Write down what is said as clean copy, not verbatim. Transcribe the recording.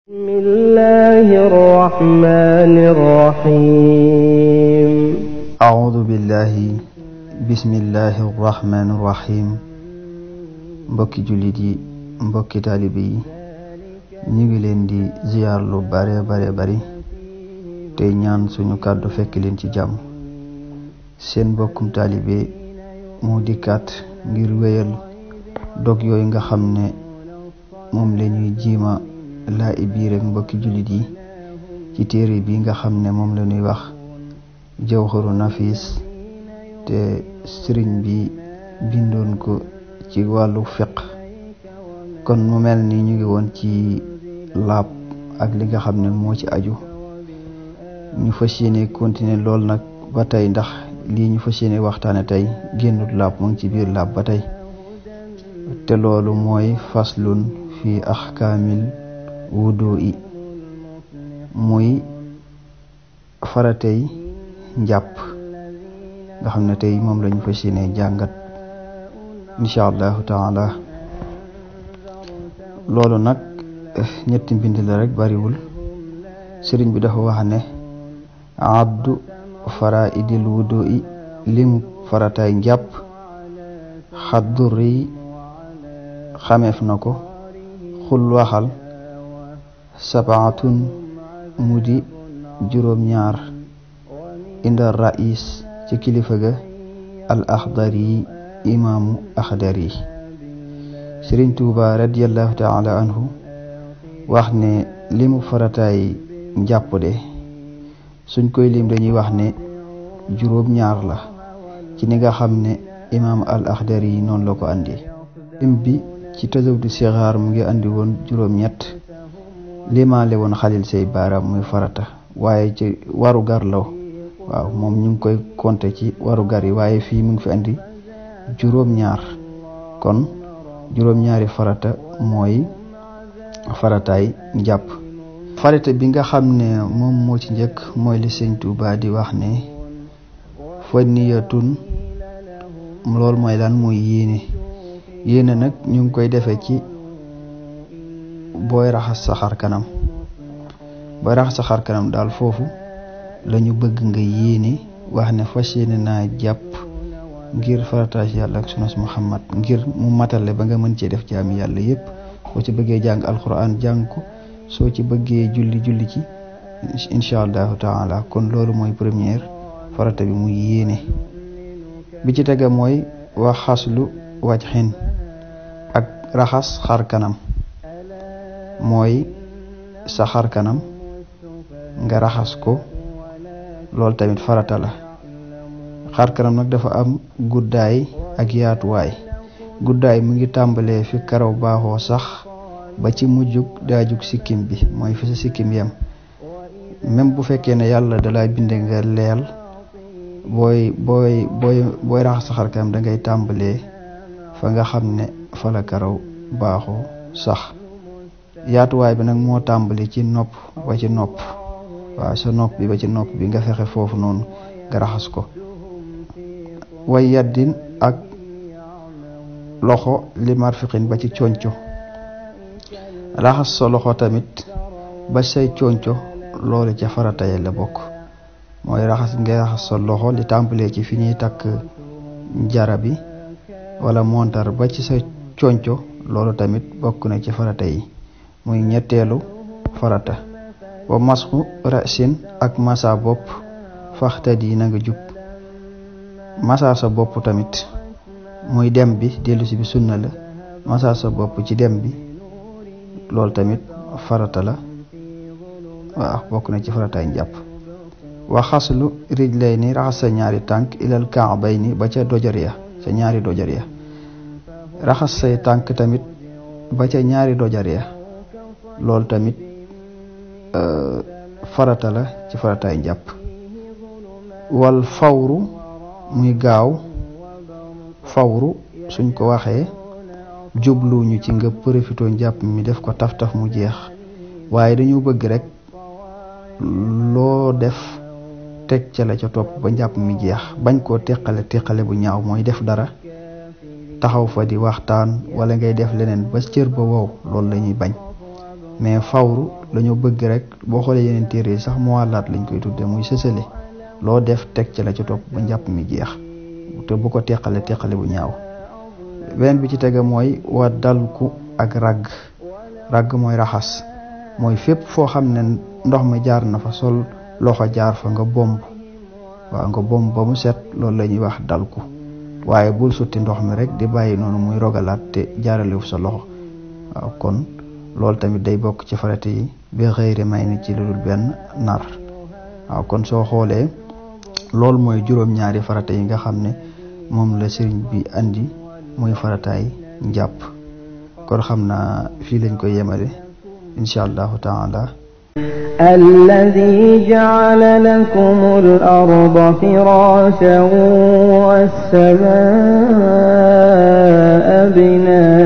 بسم الله الرحمن الرحيم أعوذ بالله بسم الله الرحمن الرحيم mbokki jullit yi mbokki taalibe yi ñu ngi leen di ziyaar lu bare bari tey ñaan suñu kàddu fekk leen ci jàmm. seen mbokkum taalibe moo dikkaat ngir wéyal dog yooyu nga xam ne moom la ñuy jiima laa biir ak mbokki jullit yi ci téere bi nga xam ne moom la ñuy wax jawharu nafis te sëriñ bi bindoon ko ci wàllu fiqh. kon mu mel ni ñu ngi woon ci laab ak li nga xam ne moo ci aju. ñu fas yéene continuer lool nag ba tey, ndax lii ñu fas yéene waxtaane tey génnut laab, mu ngi ci biir laab ba tey, te loolu mooy faslun fi ahkaamil wudu'i, muy faratey njàpp nga xam ne tey moom lañu fas yéene jàngat insha allahu taala. loolu nag ñetti mbind la rek, bariwul. sëriñ bi dafa wax ne addu faraidil wudu'i, limu faratay njàpp, xadduri xameef na ko, xul waxal, sabaatun mudi juróom-ñaar, inda rais ci kilifa ga, al axdari imaamu axdari. Sëriñ Tuuba radiyallahu taala anhu wax ne limu farataay njàpp de suñ koy lim dañuy wax ne juróom-ñaar la, ci ni nga xam ne imaam al axdari yi noonu la ko andi. lim bi ci tasawdu sixaar mu ngi andi woon juróom-ñett, limaale woon xalil say baaraam muy farata, waaye ci waru gar la. waaw, moom ñu ngi koy compter ci waru gar yi, waaye fii mu ngi fi andi juróom-ñaar. kon juróom-ñaari farata mooy farataay njàpp. farata bi nga xam ne moom moo ci njëkk mooy li Sëñ Tuubaa di wax ne fa niyatun, loolu mooy lan? mooy yéene nag ñu ngi koy defee ci booy raxas sa xar kanam. booy raxas sa xar kanam daal foofu lañu bëgg nga yéene wax ne fas yéene naa jàpp ngir farataas yàlla ak sunas Muhammad, ngir mu matale ba nga mën cee def jaami yàlla yépp. soo ci bëggee jàng alquran jàng ko, soo ci bëggee julli ci insha allahu taala. kon loolu mooy première farata bi, muy yéene. bi ci tege mooy wax xaslu wajhin, ak raxas xar kanam. mooy sa xar kanam nga raxas ko, loolu tamit farata la. xar kanam nag dafa am guddaay ak yaatuwaay. guddaay mu ngi tàmbalee fi karaw baaxoo sax ba ci mujjug daajug sikkim bi, mooy fi sa sikkim yem. même bu fekkee ne yàlla dalay binde nga leel, booy raxas sa xar kanam da ngay tàmbalee fa nga xam ne fa la karaw baaxoo sax. yaatuwaay bi nag moo tàmbali ci nopp ba ci nopp. waaw, sa nopp bi ba ci nopp bi nga fexe foofu noonu nga raxas ko. way yaddin ak loxo li marfiqin ba ci conco. raxas sa loxo tamit ba say conco, loolu ca farataye la bokk. mooy ngay raxas sa loxo li tàmbalee ci fi ñuy takk jara bi wala montar ba ci sa conco, loolu tamit bokk na ci farata yi, muy ñetteelu farata. wa masxu rasin ak masa bopp, faxtadi na nga jub. masa sa bopp tamit muy dem bi, dellu si bi sunna la. masa sa bopp ci dem bi, loolu tamit farata la. waaw, bokk na ci farataay njàpp. wa xaslu rijlayni, raxas sa ñaari tànk, ilal ka'bayni ba ca dojar ya, sa ñaari dojar ya. raxas say tànk tamit ba ca ñaari dojar ya, loolu tamit farata la ci farataay njàpp. wal fawru muy gaaw. fawru suñ ko waxee jubluñu ci nga profitoo njàpp mi def ko taf mu jeex, waaye dañu bëgg rek loo def teg ca la ca topp ba njàpp mi jeex, bañ koo teqale bu ñaaw. mooy def dara taxaw fa di waxtaan wala ngay def leneen ba cër ba wow, loolu la ñuy bañ. mais fawru dañoo bëgg rek boo xoolee yeneen téere yi sax muwaalaat lañ koy tudde muy sësale loo def teg ci la ci topp ba njàpp mi jeex te bu ko teqale bu ñaaw. beneen bi ci tege mooy wa dalku ak ragg mooy raxas mooy fépp foo xam ne ndox mi jaar na fa sol loxo jaar fa nga bomb ba mu set loolu la ñuy wax dalku waaye bul sutti ndox mi rek di bàyyi noonu muy rogalaat te jaaralewu sa loxo waaw kon loolu tamit day bokk ci farata yi bi xëyri may ni ci lu dul benn nar waaw kon soo xoolee loolu mooy juróom-ñaari farata yi nga xam ne moom la sëriñ bi andi muy farataay njàpp kon xam naa fii lañ koy yemale insha allahu taala. الذي جعل لكم الأرض فراشا والسماء بناء